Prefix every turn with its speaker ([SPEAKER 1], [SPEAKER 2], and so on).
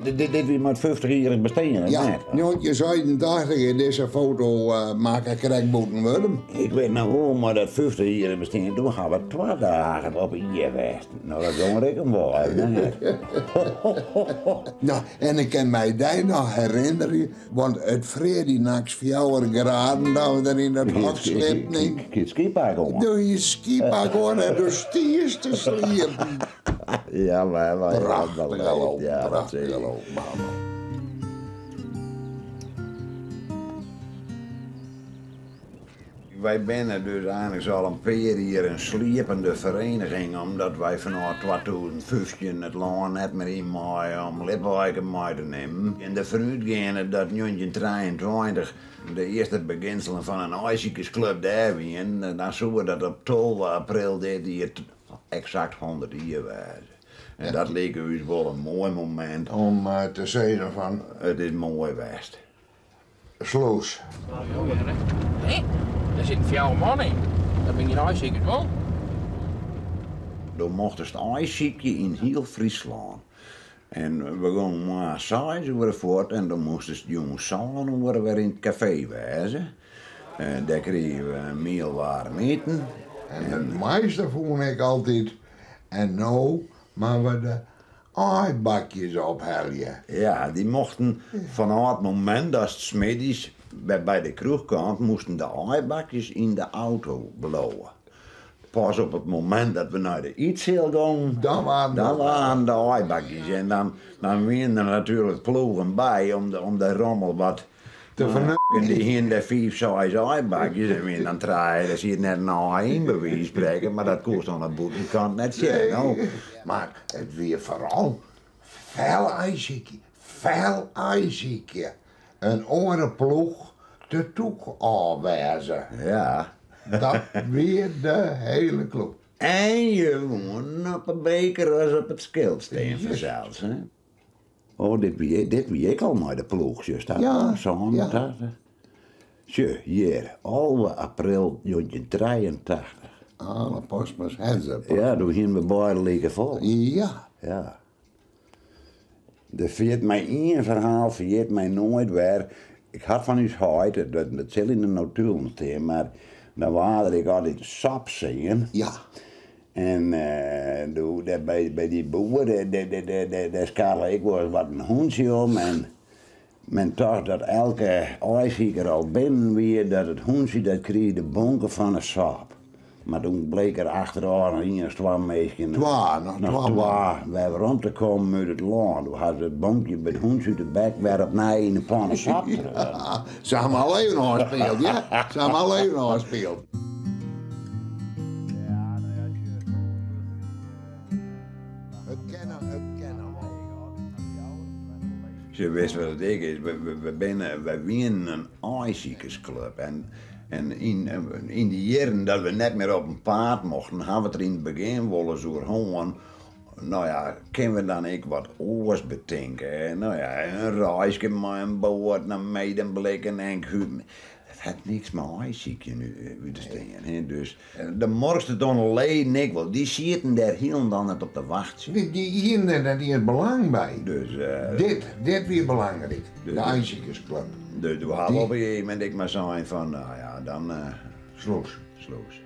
[SPEAKER 1] Dit wie mei it fyftichjierrich bestean, of
[SPEAKER 2] Ja,
[SPEAKER 1] net?
[SPEAKER 2] 1986 is dizze foto makke krekt bûten Wurdum.
[SPEAKER 1] Ik wit noch wol, mei dat fyftichjierrich bestean, doe ha we twa dagen op Ie west. No, dat gong der ek om wei, net?
[SPEAKER 2] No, en ik kin my dy noch herinnerje, want it frear dy nachts fjouwer graden dat we der yn dat hok sliepten.
[SPEAKER 1] Ik hie it skypak oan.
[SPEAKER 2] Do hie it skypak oan en do stiest te sliepen.
[SPEAKER 1] Ja, maar wij
[SPEAKER 2] Prachtige loop,
[SPEAKER 1] Ja, dat
[SPEAKER 2] prachtige
[SPEAKER 1] zeker.
[SPEAKER 2] loop, man.
[SPEAKER 1] Wy binne dus eins al in pear jier in sliepende vereniging, omdat wy fanôf 2015 it lân net mear yn meie om ljipaaien mei te nimmen. En derfan útgeande dat 1923 de earste beginselen fan in aaisikersklup dêr wienen, dan soe dat op 12 april dit jier eksakt 100 jier wêze. En dat like ús wol in moai momint.
[SPEAKER 2] Om te sizzen fan.
[SPEAKER 1] It is moai west.
[SPEAKER 2] Slûs.
[SPEAKER 3] Hé, dêr sitten fjouwer man yn. Dat binne gjin aaisikers, wol?
[SPEAKER 1] Do mochtest aaisykje yn hiel Fryslân. En we gongen moarns seis oere fuort en dan moastest jûns sân oere wer yn it kafee wêze. En dêr krigen we in miel waarm iten.
[SPEAKER 2] En it moaiste fûn ik altyd, en no moatte we de aaibakjes ophelje.
[SPEAKER 1] Ja, dy mochten fanôf it momint datst 's middeis by de kroech kaamst, moasten de aaibakjes yn de auto bliuwe. Pas op it momint dat we nei de ytseal gongen,
[SPEAKER 2] Dan waarden
[SPEAKER 1] dan waarden de aaibakjes. En dan wienen der natuerlik ploegen by om de rommel wat
[SPEAKER 2] te
[SPEAKER 1] En dy hienen dêr fiif, seis aaibakjes en wienen dan trije, dêr siet net in aai yn, by wize fan sprekken, mar dat koest oan de bûtenkant net sjen. No.
[SPEAKER 2] Mar it wie foaral fel aaisykje, fel aaisykje. In oare ploech te tûk ôf wêze. Dat wie de hiele klub.
[SPEAKER 1] En je woenen op 'e beker as op it skild stean fansels. Hè? Oh, dit wie ek al mei de ploech, just dat? 87. Sjoch, hjir, 11 april 1983.
[SPEAKER 2] Ale Postmas Henze.
[SPEAKER 1] Ja, doe hienen we beide like fol. Ja. Der ferjit my ien ferhaal, ferjit my noait wer. Ik had fan ús heit, dat sil yn de notulen stean, mar dan waard der ek altyd sop sean. En doe, dêr by dy boer, dêr skarrele ek wolris wat in hûntsje om. En men tocht dat elke aaisiker al binnen wie, dat it hûntsje dat krige de bonke fan 'e sop. Mar doe bleek der achterôf noch ien of twa minsken,
[SPEAKER 2] Twa, noch
[SPEAKER 1] noch
[SPEAKER 2] twa
[SPEAKER 1] twa,
[SPEAKER 2] man.
[SPEAKER 1] wer werom te kommen út it lân. Doe ha se it bonkje by it hûntsje út de bek wer opnij yn 'e panne sop treaun.
[SPEAKER 2] Se ha al even ôfspield, ja. Se ha al even ôfspield. It kin, it kin wol.
[SPEAKER 1] Se wist wat it ek is. Wy wienen in aaisikersklup en yn dy jierren dat we net mear op 'en paad mochten, ha we it der yn it begjin wolris oer hân. No ja, kinne we dan ek wat oars betinke? No ja, in reiske mei in boat nei Medemblik en Enkhuizen. Dat hat niks mei aaisykjen út te stean. Hè? Dus do merkst it oan de leden ek wol. Dy sieten dêr hielendal net op te wachtsjen.
[SPEAKER 2] Dy hienen der net iens belang by.
[SPEAKER 1] Dus,
[SPEAKER 2] Dit wie belangryk, de aaisikersklup.
[SPEAKER 1] Dus doe ha we op in gegeven momint ek mar sein fan, no ja, dan
[SPEAKER 2] Slûs.
[SPEAKER 1] Slûs.